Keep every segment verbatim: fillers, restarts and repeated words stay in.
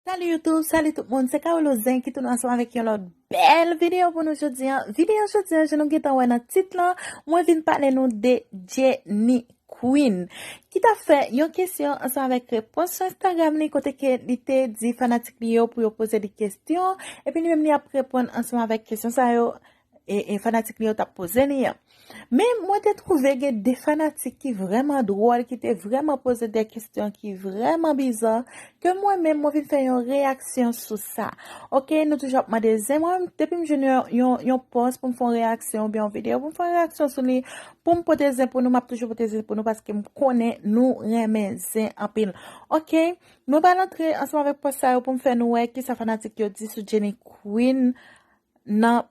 Salut YouTube, salut tout moun, se Carolo Zen ki tounen ansanm avèk yon lòt bèl videyo pou nou jodi an. Videyo jodi an, jan nou gentan wè nan tit lan, mwen vin pale nou de Jenny Queen, ki t ap fè yon kesyon ansanm avèk repons sou Instagram li, kote ke li te di fanatik li yo pou yo poze li kesyon, epi li menm li ap reponn ansanm avèk kesyon sa yo, e, e fanatik li yo t ap poze li an. Men mwen te twouve gen de fanatik ki vrèman dwòl, ki te vrèman poze de kesyon ki vrèman biza, ke mwen menm mwen vin fè yon reyaksyon sou sa. Oke, nou toujou ap mande zen. Mwen menm, depi m jwenn yon, yon, yon pòs pou m fè yon reyaksyon oubyen yon videyo pou m fè yon reyaksyon sou li, pou m pote zen pou nou, m ap toujou pote zen pou nou paske m konnen nou renmen zen anpil. Oke, nou pral antre ansanm avèk pòs sa yo pou m fè nou wè kisa fanatik yo di sou Jenny Queen nan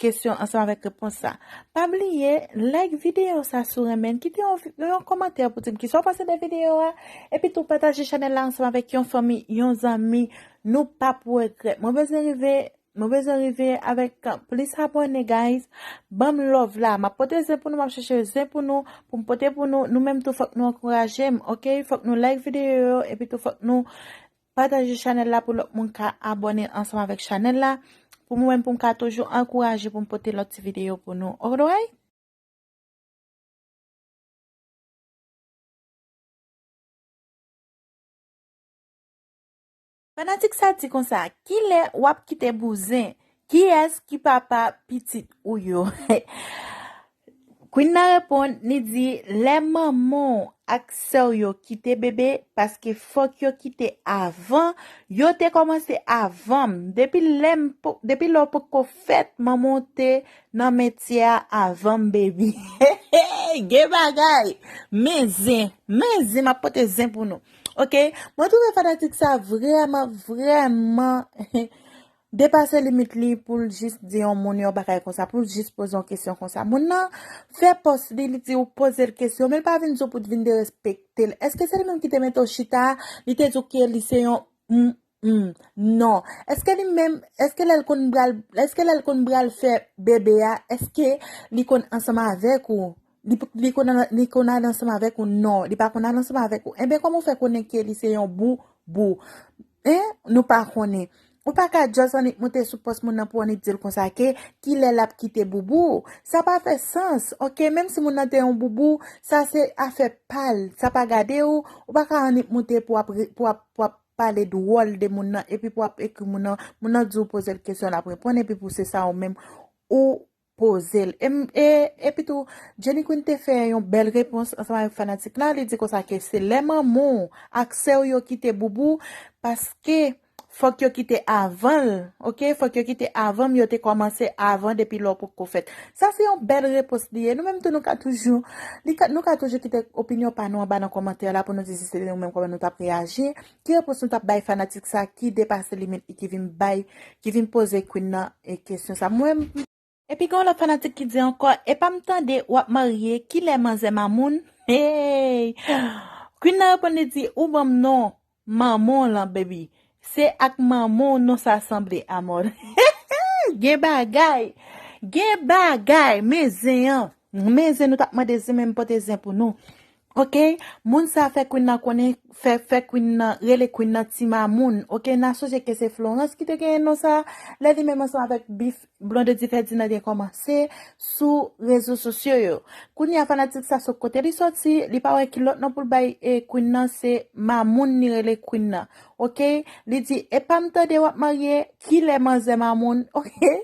kesyon ansanm avèk repons sa. Pa bliye, like videyo sa si w renmen l, kite yon, yon kòmantè pou di m kisa w panse de videyo a, epi tou pataje chanèl la ansanm avèk yon fanmi, yon zanmi, nou p ap regrèt. Mwen bezwen rive, mwen bezwen rive avèk plis abòne, guys. Ban m love la, m ap pote zen pou nou, m ap chèche zen pou nou, pou m pote pou nou, nou menm tou fòk nou ankouraje m, oke? Fòk nou like videyo yo, epi tou fòk nou pataje chanèl la pou lòt moun ka abòne ansanm avèk chanèl la. Pou mwen menm, pou m ka toujou ankouraje pou m pote lòt ti videyo pou nou. Alright? Fanatik sa di konsa, kilè w ap kite bouzen? Kiyès ki papa pitit ou yo? Queen nan reponn, li di, lè manman w ak sè w yo kite bebe, paske fòk yo kite avan, yo te kòmanse avan m. Depi lè m po-, depi lè w poko fèt, manman w te nan metye a avan m, baby. Gen bagay! Men zen, men zen, m ap pote zen pou nou. Oke? Mwen twouve fanatik sa vrèman, vrèman depase limit li pou l jis di yon moun yon bagay konsa, pou l jis poze yon kesyon konsa. Moun nan fè pòs li, li di ou poze l kesyon, men l pa vin di w pou t vin derespekte l. Èske se li menm ki te mete w chita a? Li te di w ke li se yon m, m, non. Èske li menm, èske lè l konn pral, èske lè l konn pral fè bebe a, èske li konn ansanm avèk ou? Li, li konn, li konn al ansanm avèk ou? Non, li pa konn al ansanm avèk ou. Enben, kòman w fè konnen ke li se yon boubou? Hein? Nou pa konnen. Ou pa ka just annik moute sou pòs moun nan pou annik di l konsa ke kilè l ap kite boubou. Sa pa fè sans, oke? Menm si moun nan te yon boubou, sa se afè pa l. Sa pa gade w, ou pa ka annik moute pou ap re-, pou ap, pou ap pale dwòl de moun nan, epi pou ap ekri moun nan, moun nan di w poze l kesyon, l ap reponn, epi pou se sa ou menm, ou poze l. E, e, epi tou, Jenny Queen te fè yon bèl repons ansanm avèk fanatik la. Li di konsa ke se lè manman w ak sè w yo kite boubou, paske fòk yo kite avan l, oke? Fòk yo kite avan m, yo te kòmanse avan depi lè w poko fèt. Sa se yon bèl repons li ye. Nou menm tou, nou ka toujou, li ka, nou ka toujou kite opinyon pa nou anba nan kòmantè la pou nou di si se nou menm kòman nou t ap reyaji. Ki repons nou t ap bay fanatik sa ki depase limit li, ki vin bay, ki vin poze Queen nan e kesyon sa? Mwen, epi gen yon lòt fanatik ki di ankò, epa m tande w ap marye, kilè manzè mamoun? Hey! Queen nan reponn li di, ou ban m non manman w lan, baby. Se ak manman w non sa sanble, amò. Gen bagay! Gen bagay! Men zen an! Men zen nou t ap mande zen, men m pote zen pou nou. Oke, moun sa fè Queen nan konnen, fè, fè Queen nan, rele Queen nan ti mamoun. Oke, n a sonje ke se Florence ki te genyen non sa, lè li menm ansanm avèk Bif, Blondedy Ferdinand te kòmanse sou rezo sosyo yo. Kounye a fanatik sa sot kote li soti, li pa wè ki lòt non pou l bay, e, Queen nan, se mamoun li rele Queen nan. Oke, li di, epa m tande w ap marye, kilè manzè mamoun? Oke.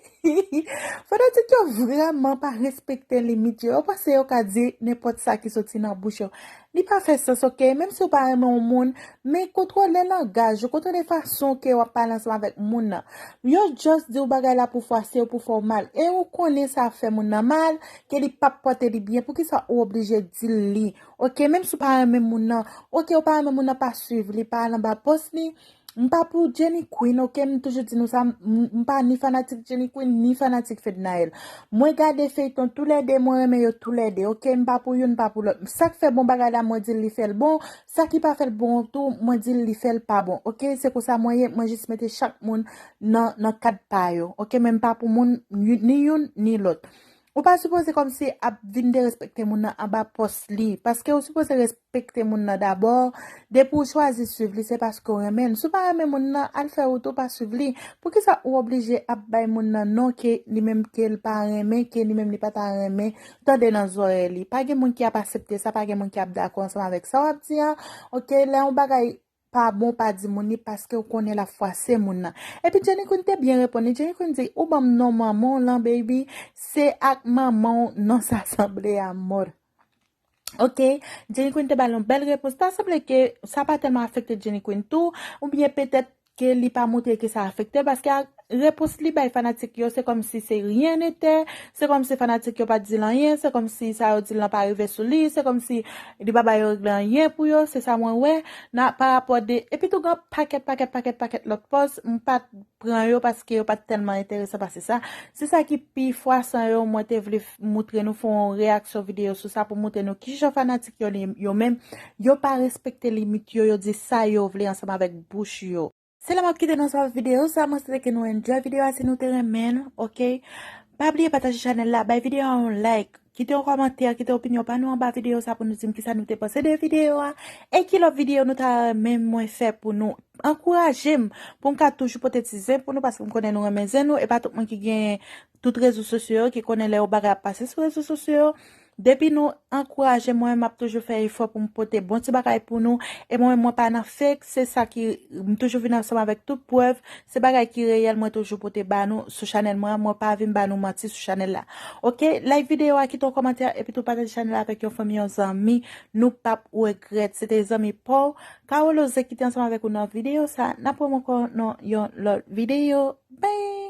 Fanatik yo vrèman pa respekte limit yo. Yo panse yo ka di nenpòt sa ki soti nan bouch yo. Li pa fè sans, oke? Menm si w pa renmen yon moun, men kontwole langaj ou, kontwole fason ke w ap pale ansanm avèk moun nan. Yo just di w bagay la pou fwase w, pou fè w mal. E ou konnen sa ap fè moun nan mal, ke li p ap pote li byen. Poukisa ou oblije di l li? Oke, menm si w pa renmen moun nan, oke, ou pa renmen moun nan, pa swiv li, pa al anba pòs li. M pa pou Jenny Queen, oke? M toujou di nou sa, m, m pa ni fanatik Jenny Queen, ni fanatik Fednaelle. Mwen gade feyton toulède, mwen renmen yo toulède, oke? M pa pou youn, m pa pou lòt. Sa k fè bon bagay la, mwen di l li fè l bon. Sa ki pa fè l bon tou, mwen di l li fè l pa bon, oke? Se konsa mwen ye, mwen jis mete chak moun nan, nan kad pa yo, oke? Men m pa pou moun, ni youn, ni lòt. Ou pa sipoze kòmsi ap vin derespekte moun nan anba pòs li, paske ou sipoze respekte moun nan dabò. Depi ou chwazi swiv li, se paske ou renmen l. Si w pa renmen moun nan, al fè wout ou, pa swiv li. Poukisa ou oblije ap bay moun nan non ke li menm ke l pa renmen, ke li menm li pa ta renmen tande nan zòrèy li? Pa gen moun ki ap aksepte sa, pa gen moun ki ap dakò ansanm avèk sa w ap di a. Oke, lè yon bagay pa bon, pa di moun li, paske ou konnen l ap fwase moun nan. Epi Jenny Queen te byen reponn li. Jenny Queen di, ou ban m non manman w lan, baby, se ak manman w non sa sanble a mò. Oke, Jenny Queen te ba l yon bèl repons. Ta sanble ke sa pa tèlman afekte Jenny Queen tou, oubyen petèt ke li pa montre ke sa afekte l, paske a, repons li bay fanatik yo, se kòmsi se rien n'était, se kòmsi fanatik yo pa t di l anyen, se kòmsi sa yo di l lan pa rive sou li, se kòmsi li pa ba yo regle anyen pou yo, se sa mwen wè, nan, pa rapò de, epi tou gen pakèt, pakèt, pakèt, pakèt lòt pòs, m pa t pran yo paske yo pa t tèlman enteresan pase sa. Se sa ki pi fwasan yo, mwen te vle f-, moutre nou, fè yon reyaksyon videyo sou sa pou moutre nou kijan fanatik yo, li, yo menm, yo pa respekte limit yo, yo di sa yo vle ansanm avèk bouch yo. Se la m ap kite nou sa videyo sa, mwen swete ke nou enjoy videyo a, si nou te renmen l, oke? Pa bliye pataje chanèl la, bay videyo a yon like, kite yon kòmantè, kite opinyon pa nou anba videyo sa pou nou di m kisa nou te panse de videyo a, e ki lòt videyo nou ta renmen mwen fè pou nou. Ankouraje m pou m ka toujou pote ti zen pou nou, paske m konnen nou renmen zen nou, e pa tout moun ki gen tout rezo sosyo yo ki konnen lè yon bagay ap pase sou rezo sosyo yo. Depi nou ankouraje mwen, m ap toujou fè efò pou m pote bon ti bagay pou nou. E mwen, mwen pa nan fake, se sa ki, m toujou vin ansanm avèk tout prèv. Se bagay ki reyèl, mwen toujou pote ba nou sou chanèl mwen an. Mwen pa vin ba nou manti sou chanèl la. Oke, like videyo a, kite yon kòmantè, epi tou pataje chanèl la avèk yon fanmi, yon zanmi. Nou p ap regrèt. Se te zanmi pa w, Caroloze, ki te ansanm avèk ou nan videyo sa. N ap wè m ankò nan yon lòt videyo. Bye!